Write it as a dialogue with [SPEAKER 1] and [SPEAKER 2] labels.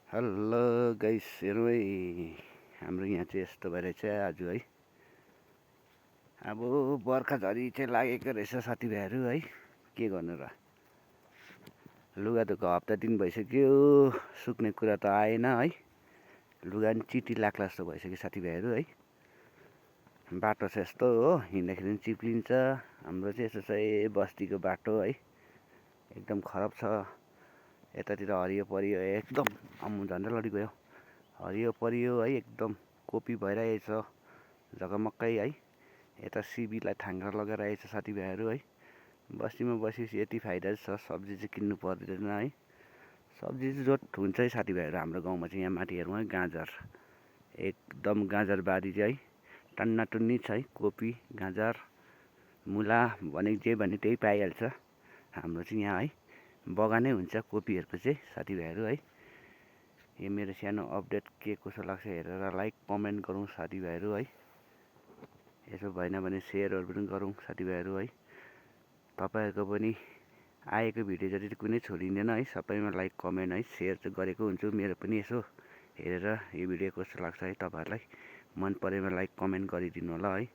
[SPEAKER 1] Hello guys, हेर्नु है हाम्रो यहाँ चाहिँ यस्तो भइरहेछ आज है। अब बर्खा झरी चाहिँ लागेको रहेछ साथीभाइहरू है। के गर्नु र, लुगा धुएको हप्ता दिन भइसक्यो, सुक्ने कुरा त आएन है। लुगा नि चिटी लाग्ला जस्तो भइसक्यो साथीभाइहरू है। बाटो चाहिँ यस्तो हो, हिँड्दाखेरि पनि चिप्लिन्छ। हाम्रो चाहिँ यस्तो चाहिँ बस्तीको बाटो है, एकदम खराब छ। यतातिर हरियो परियो एकदम, झन्डै लडी गयो। हरियो परियो है, एकदम कोपी भइरहेछ झगमक्कै है। यता सिबीलाई थाङ्ग्रा लगाइरहेछ साथीभाइहरू है। बस्तीमा बसेपछि यति फाइदा छ, सब्जी चाहिँ किन्नु पर्दैन है। सब्जी चाहिँ जोत हुन्छ है साथीभाइहरू हाम्रो गाउँमा चाहिँ। यहाँ माथि हेरौँ है, गाजर एकदम गाजर बारी चाहिँ है, टन्नाटुन्नी छ है। कोपी, गाजर, मुला भने जे भने त्यही पाइहाल्छ हाम्रो चाहिँ यहाँ है। बगानै हुन्छ कोपीहरूको चाहिँ साथीभाइहरू है। यो मेरो सानो अपडेट के कसो लाग्छ हेरेर लाइक कमेन्ट गरौँ साथीभाइहरू है। यसो भएन भने सेयरहरू पनि गरौँ साथीभाइहरू है। तपाईँहरूको पनि आएको भिडियो जति कुनै छोडिँदैन है, सबैमा लाइक कमेन्ट है सेयर चाहिँ गरेको हुन्छु। मेरो पनि यसो हेरेर यो भिडियो कस्तो लाग्छ है, तपाईँहरूलाई मन परेमा लाइक कमेन्ट गरिदिनु होला है।